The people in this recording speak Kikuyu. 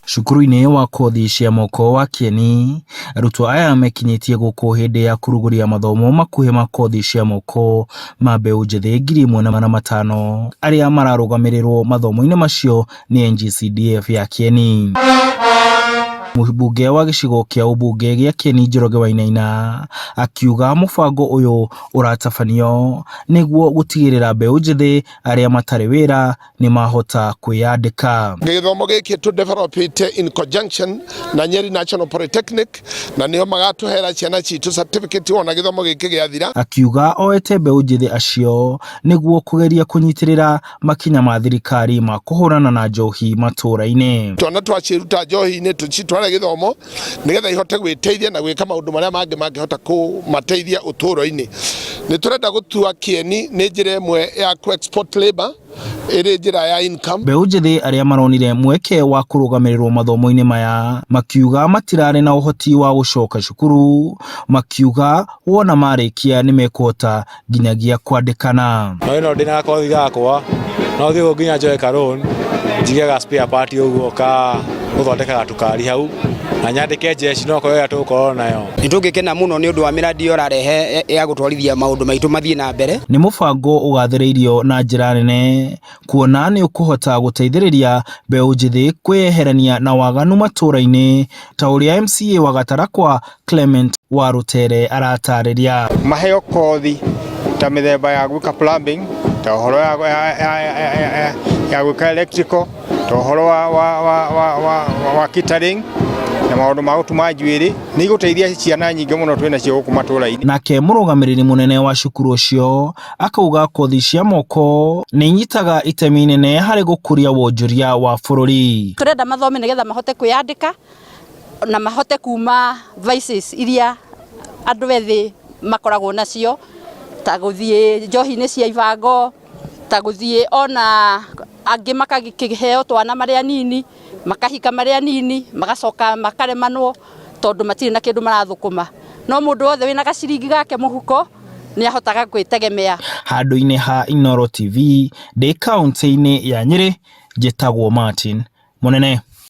Cukuru-inĩ wa kothi cia moko wa Kieni, arutwo aya mekinyĩtie gũkũ hĩndĩ ya kũrugũria mathomo makuhĩ ma kothi cia moko ma mbeũ njĩthĩ 1500 arĩa mararũgamĩrĩrwo mathomo-inĩ macio nĩ NGCDF ya Kieni. Mũmbunge wa gĩcigo kĩa ũmbunge gĩa Kieni Njoroge Wainaina akiuga mũbango ũyũ ũratabanio nĩguo gũtigĩrĩra mbeũ njĩthĩ arĩa matarĩ wĩra nĩ mahota kwĩyandĩka. Gĩthomo gĩkĩ tũ developĩte in conjunction na Nyeri National Polytechnic na nĩo magatũhera ciana citũ certificate wona gĩthomo gĩkĩ gĩathira. Akiuga oete mbeũ njĩthĩ acio nĩguo kũgeria kũnyitĩrĩra makinya ma thirikari ma kũhũrana na njohi matũũra-inĩ. Twana twaciruta njohi-inĩ tũcitware gĩthomo nĩgetha ihote gwĩteithia na gwĩka maũndũ marĩa mangĩ mangĩhota kũmateithia ũtũũro-inĩ. Nĩ tũrenda gũtua kĩeni nĩ njĩra ĩmwe ya kũ export labor ĩrĩ njĩra ya income. Mbeũ njĩthĩ arĩa maronire mweke wa kũrũgamĩrĩrwo mathomo-inĩ maya makiuga matirarĩ na ũhoti wa gũcoka cukuru, makiuga wona marĩkia nĩ mekũhota nginyagia kwandĩkana. No ĩno ndĩna gakothi gakwa no thiĩ ũguo nginya njoe ka loan njige ga spare part ũguo ka gũthondeka gatukari hau na nyandĩke jeshi no korwo ĩrĩa tũgũkorwo nayo. Nĩ tũngĩkena mũno nĩ ũndũ wa mĩradi ĩyo ũrarehe ya gũtwarithia maũndũ maitũ mathiĩ na mbere. Nĩ mũbango ũgathĩrĩirio na njĩra nene kuona nĩ ũkũhota gũteithĩrĩria mbeũ njĩthĩ kwĩyeherania na waganu matũũra-inĩ ta ũrĩa MCA wa Gatarakwa Clement wa Rũtere aratarĩria. Maheo kothi ta mĩthemba ya gwĩka plumbing, ta ũhoro ya, ya, ya, ya, ya, ya gwĩka electrical, ta ũhoro wa, wa, wa, wa, wa, wa catering na maũndũ ma gũtuma njuĩrĩ nĩ igũteithia ciana nyingĩ mũno twĩ nacio gũkũ matũũra-inĩ. Nake mũrũgamĩrĩri mũnene wa cukuru ũcio akauga kothi cia moko nĩ inyitaga itemi inene harĩ gũkũria wonjoria wa bũrũri. Tũrenda mathome nĩgetha mahote kwĩyandĩka na mahote kuma vices iria andũ ethĩ makoragwo nacio ta gũthiĩ njohi-inĩ cia ibango, ta gũthiĩ ona angĩ makakĩheo twana marĩ anini, makahika marĩ anini, magacoka makaremanwo tondũ matirĩ na kĩndũ marathũkũma. No mũndũ wothe wĩna gaciringi gake mũhuko nĩ ahotaga gwĩtegemea. Handũ-inĩ ha Inooro TV ndĩ kaũntĩ-inĩ ya Nyĩrĩ, njĩtagwo Martin Mũnene.